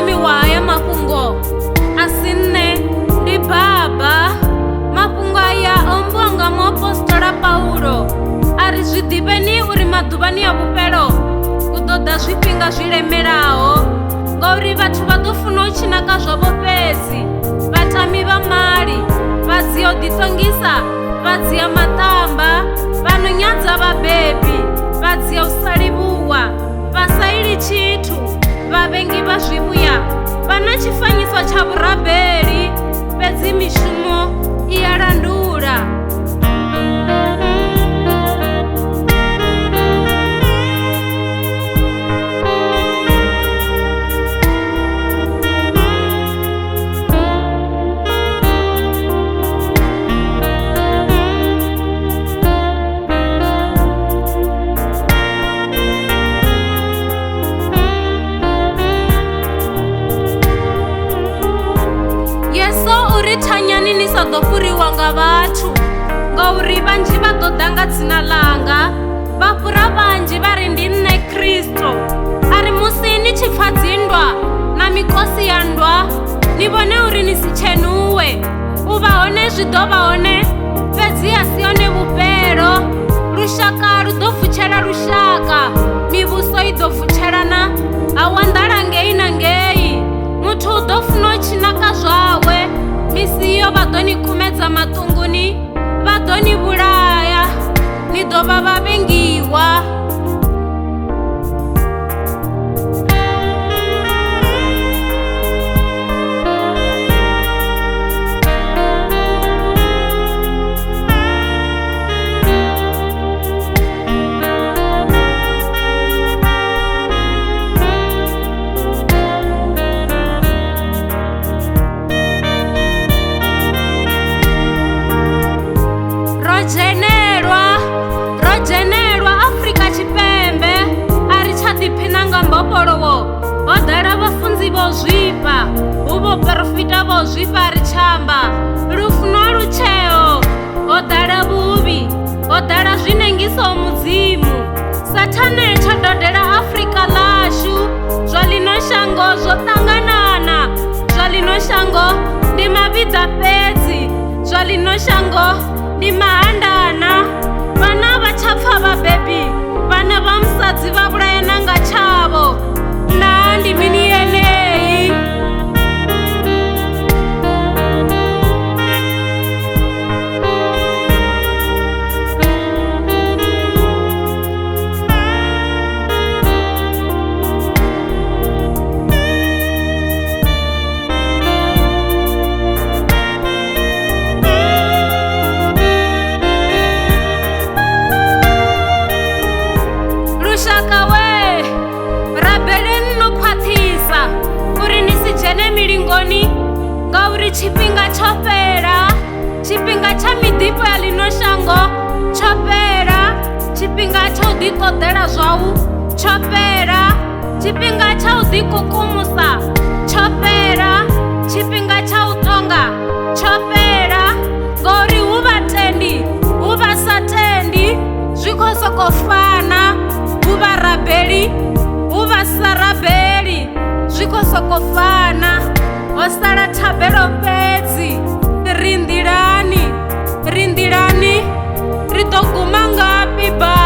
muthomi wa haya mafhungo a si nṋe, ndi Baba. Mafhungo aya o ambiwa nga muapostola Paulo a ri zwi ḓivheni uri maḓuvhani a vhufhelo hu ḓo ḓa zwifhinga zwi lemelaho, ngauri vhathu vha ḓo funa u tshinaka zwavho fhedzi, vhatami vha mali, vha dzia u ḓiṱongisa, vha dzia maṱamba, vha no nyadza vhabebi, vha dzia u sa livhuwa, vha sa ili tshithu, vhavhengi vha zwivhuya, vha na tshifanyiso tsha vhurabeli, fhedzi mishumo i ya landula. Thanyani ni sa ḓo fhuriwa nga vhathu, ngauri vhanzhi vha ḓo ḓa nga dzina ḽanga, vha fhura vhanzhi vha ri ndi nṋe Kristo. A ri musi ni tshi pfa dzinndwa na mikosi ya nndwa, ni vhone uri ni si tshenuwe. U vha hone zwi ḓo vha hone, fhedzi a si hone vhufhelo. Lushaka lu ḓo vutshela lushaka, mivhuso i ḓo vutshelana, ha wa nḓala ngei na ngei. Muthu u ḓo funa u tshinaka zwawe, misi iyo vha ḓo ni kumedza maṱunguni, vha ḓo ni vhulaya, ni ḓo vha vhavhengiwa. Ro dzhenelwa Afrika Tshipembe, a ri tsha ḓiphina nga mbofholowo. Ho ḓala vhafunzi vho zwifha, hu vhoporofita vho zwifha ri tshamba. Lufuno a lu tsheo, ho ḓala vhuvhi, ho ḓala zwi nengisaho Mudzimu. Sathane tsho dodela Afrika ḽashu, zwa ḽino shango zwo ṱanganana, zwa ḽino shango ndi mavhiḓa fhedzi, zwa ḽino shango ndi mahandana. Vhana vha tsha pfa vhabebi, vhana vha musadzi vha vhulayana nga tshavho. Naa ndi mini yeneyi? Lushaka we, rabeleni no khwaṱhisa uri ni si dzhene milingoni, ngauri tshifhinga tsho fhela. Tshifhinga tsha miḓifho ya ḽino shango tsho fhela, tshifhinga tsha u ḓiṱoḓela zwau tsho fhela, tshifhinga tsha u ḓikukumusa tsho fhela, tshifhinga tsha u tonga tsho fhela, ngauri hu vhatendi hu vha sa tendi zwi khou sokou fana, hu vharabeli hu vha sa rabeli zwi khou sokou fana. Ho sala thabelo fhedzi. Ri nḓilani, ri nḓilani, ri ḓo guma ngafhi ba?